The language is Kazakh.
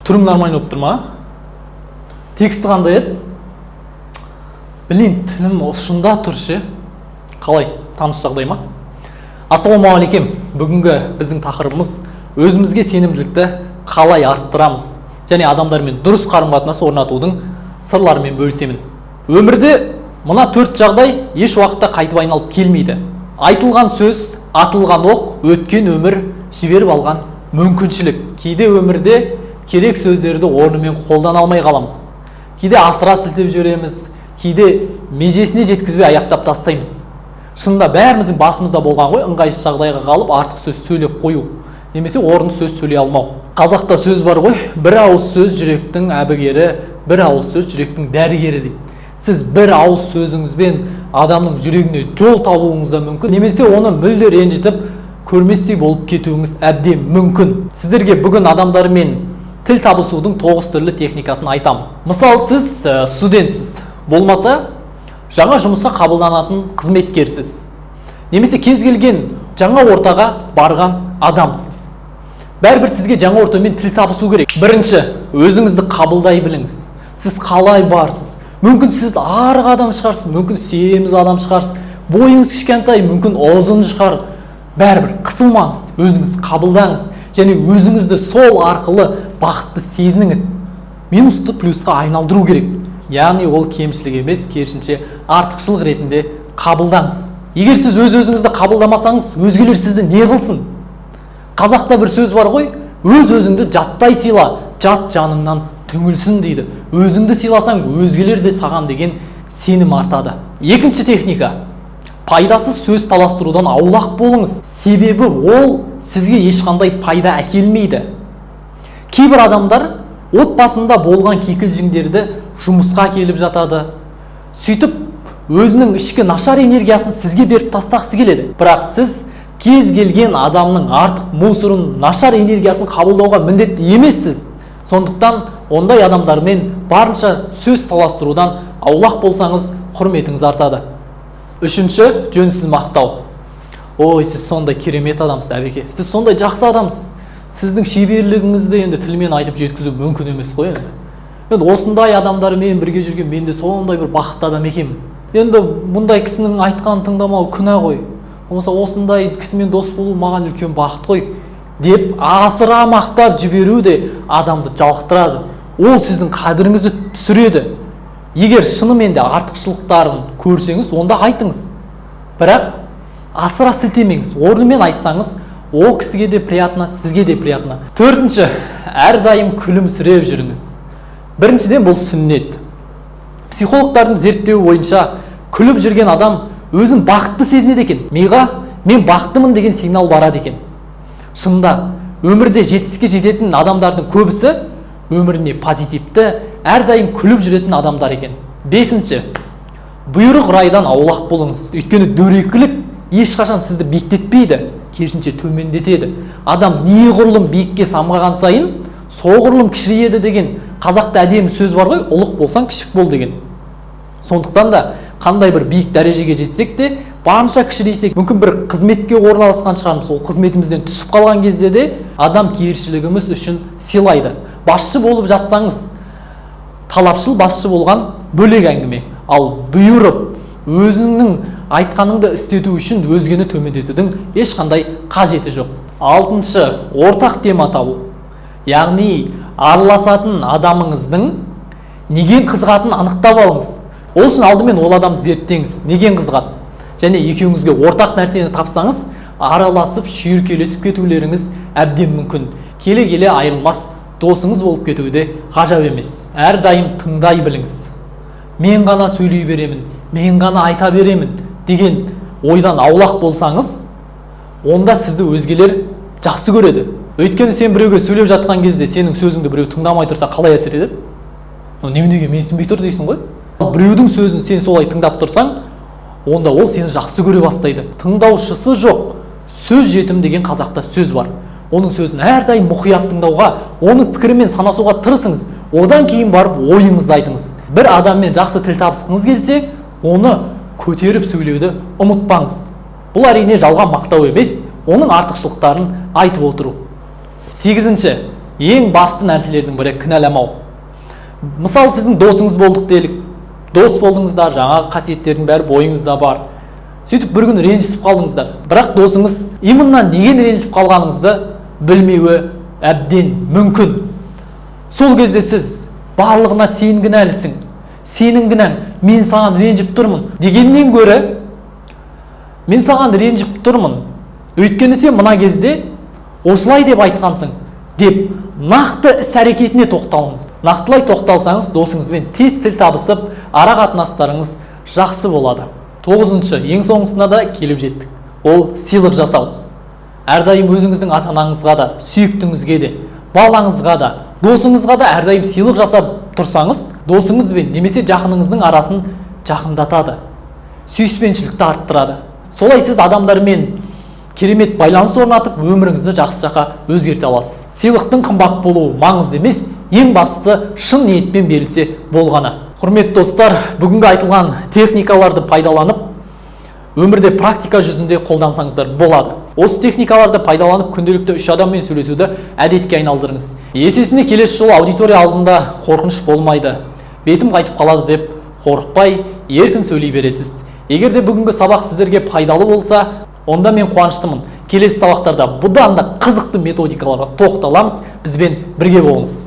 Түрім нормально болып тұр ма? Тексті қандай еді? Блин, тілім ұшында тұр ше. Қалай, таныс жағдай ма? Ассалаумағалейкем. Бүгінгі біздің тақырыбымыз: өзімізге сенімділікті қалай арттырамыз және адамдармен дұрыс қарым қатынас орнатудың сырларымен бөлісемін. Өмірде мына төрт жағдай еш уақытта қайтып айналып келмейді: айтылған сөз, атылған оқ, өткен өмір, жіберіп алған мүмкіншілік. Кейде өмірде керек сөздерді орнымен қолдана алмай қаламыз, кейде асыра сілтеп жібереміз, кейде межесіне жеткізбей аяқтап тастаймыз. Шынында, бәріміздің басымызда болған ғой ыңғайсыз жағдайға қалып, артық сөз сөйлеп қою немесе орынды сөз сөйлей алмау. Қазақта сөз бар ғой: «Бір ауыз сөз жүректің әбігері, бір ауыз сөз жүректің дәрігері», – дейді. Сіз бір ауыз сөзіңізбен адамның жүрегіне жол табуыңыз да мүмкін немесе оны мүлде ренжітіп, көрместей болып кетуіңіз әбден мүмкін. Сіздерге бүгін адамдармен тіл табысудың тоғыз түрлі техникасын айтамын. Мысалы, сіз студентсіз, болмаса жаңа жұмысқа қабылданатын қызметкерсіз немесе кез келген жаңа ортаға барған адамсыз. Бәрібір сізге жаңа ортамен тіл табысу керек. Бірінші, өзіңізді қабылдай біліңіз. Сіз қалай барсыз? Мүмкін, сіз арық адам шығарсыз, мүмкін, семіз адам шығарсыз, бойыңыз кішкентай, мүмкін, ұзын шығар. Бәрібір қысылмаңыз, өзіңіз қабылдаңыз және өзіңізді сол арқылы бақытты сезініңіз. Минусты плюсқа айналдыру керек, яғни ол кемшілік емес, керісінше, артықшылық ретінде қабылдаңыз. Егер сіз өз өзіңізді қабылдамасаңыз, өзгелер сізді не қылсын? Қазақта бір сөз бар ғой: «Өз өзіңді жаттай сыйла, жат жаныңнан түңілсін», – дейді. Өзіңді сыйласаң, өзгелер де саған деген сенім артады. Екінші техника: пайдасыз сөз таластырудан аулақ болыңыз, себебі ол сізге ешқандай пайда әкелмейді. Кейбір адамдар отбасында болған кикілжіңдерді жұмысқа келіп жатады, сөйтіп өзінің ішкі нашар энергиясын сізге беріп тастағысы келеді. Бірақ сіз кез келген адамның артық мусорын, нашар энергиясын қабылдауға міндетті емессіз. Сондықтан ондай адамдармен барынша сөз таластырудан аулақ болсаңыз, құрметіңіз артады. Үшінші, жөнсіз мақтау. «Ой, сіз сондай керемет адамсыз, Әбеке, сіз сондай жақсы адамсыз, сіздің шеберлігіңізді енді тілмен айтып жеткізу мүмкін емес қой. Енді осындай адамдармен бірге жүрген мен де сондай бір бақытты адам екенмін. Енді бұндай кісінің айтқанын тыңдамау күнә ғой, болмаса осындай кісімен дос болу маған үлкен бақыт қой», – деп асыра мақтап жіберу де адамды жалықтырады, ол сіздің қадіріңізді түсіреді. Егер шынымен де артықшылықтарын көрсеңіз, онда айтыңыз, бірақ асыра сілтемеңіз. Орнымен айтсаңыз, ол кісіге де приятно, сізге де приятно. Төртінші, әрдайым күлімсіреп жүріңіз. Біріншіден, бұл сүннет. Психологтардың зерттеуі бойынша, күліп жүрген адам өзін бақытты сезінеді екен, миға «мен бақыттымын» деген сигнал барады екен. Шынында, өмірде жетістікке жететін адамдардың көбісі өміріне позитивті, әрдайым күліп жүретін адамдар екен. Бесінші, бұйрық райдан аулақ болыңыз, өйткені дөрекілік ешқашан сізді биіктетпейді, керісінше, төмендетеді. «Адам неғұрлым биікке самғаған сайын, соғұрлым кішірейеді» деген қазақта әдемі сөз бар ғой, «Ұлық болсаң, кішік бол» деген. Сондықтан да қандай бір биік дәрежеге жетсек те, барынша кішірейсек. Мүмкін, бір қызметке орналасқан шығармыз, ол қызметімізден түсіп қалған кезде де адамгершілігіміз үшін сыйлайды. Басшы болып жатсаңыз, талапшыл басшы болған бөлек әңгіме, ал бұйырып, өзіңнің айтқаныңды істету үшін өзгені төмендетудің ешқандай қажеті жоқ. Алтыншы, ортақ тема табу, яғни араласатын адамыңыздың неден қызығатынын анықтап алыңыз. Ол үшін алдымен ол адамды зерттеңіз, неден қызығады, және екеуіңізге ортақ нәрсені тапсаңыз, араласып, шүйіркелесіп кетулеріңіз әбден мүмкін. Келе келе айырылмас досыңыз болып кетуі де ғажап емес. Әрдайым тыңдай біліңіз. «Мен ғана сөйлей беремін, мен ғана айта беремін» деген ойдан аулақ болсаңыз, онда сізді өзгелер жақсы көреді. Өйткені сен біреуге сөйлеп жатқан кезде сенің сөзіңді біреу тыңдамай тұрса, қалай әсер етеді? «Мынау неменеге менсінбей тұр?» – дейсің ғой. Ал біреудің сөзін сен солай тыңдап тұрсаң, онда ол сені жақсы көре бастайды. «Тыңдаушысы жоқ сөз жетім» деген қазақта сөз бар. Оның сөзін әрдайым мұқият тыңдауға, оның пікірімен санасуға тырысыңыз, одан кейін барып ойыңызды айтыңыз. Бір адаммен жақсы тіл табысқыңыз келсе, оны көтеріп сөйлеуді ұмытпаңыз. Бұл, әрине, жалған мақтау емес, оның артықшылықтарын айтып отыру. Сегізінші. Ең басты нәрселердің бірі — кінәламау. Мысалы, сіздің досыңыз болдық делік, дос болдыңыздар, жаңағы қасиеттердің бәрі бойыңызда бар. Сөйтіп бір күні ренжісіп қалдыңыздар, бірақ досыңыз именно неден ренжісіп қалғаныңызды білмеуі әбден мүмкін. Сол кезде сіз барлығына «сен кінәлісің, сенің кінәң, мен саған ренжіп тұрмын» дегеннен гөрі, «мен саған ренжіп тұрмын, өйткені сен мына кезде осылай деп айтқансың» деп нақты іс әрекетіне тоқталыңыз. Нақтылай тоқталсаңыз, досыңызбен тез тіл табысып, ара қатынастарыңыз жақсы болады. Тоғызыншы, ең соңғысына да келіп жеттік, ол сыйлық жасау. Әрдайым өзіңіздің ата анаңызға да, сүйіктіңізге де, балаңызға да, досыңызға да әрдайым сыйлық жасап тұрсаңыз, досыңызбен немесе жақыныңыздың арасын жақындатады, сүйіспеншілікті арттырады. Солай сіз адамдармен керемет байланыс орнатып, өміріңізді жақсы жаққа өзгерте аласыз. Сыйлықтың қымбат болуы маңызды емес, ең бастысы шын ниетпен берілсе болғаны. Құрметті достар, бүгінгі айтылған техникаларды пайдаланып, өмірде практика жүзінде қолдансаңыздар болады. Осы техникаларды пайдаланып, күнделікті үш адаммен сөйлесуді әдетке айналдырыңыз. Есесіне келесі жолы аудитория алдында қорқыныш болмайды, бетім қайтып қалады деп қорықпай, еркін сөйлей бересіз. Егер де бүгінгі сабақ сіздерге пайдалы болса, онда мен қуаныштымын. Келесі сабақтарда бұдан да қызықты методикаларға тоқталамыз. Бізбен бірге болыңыз.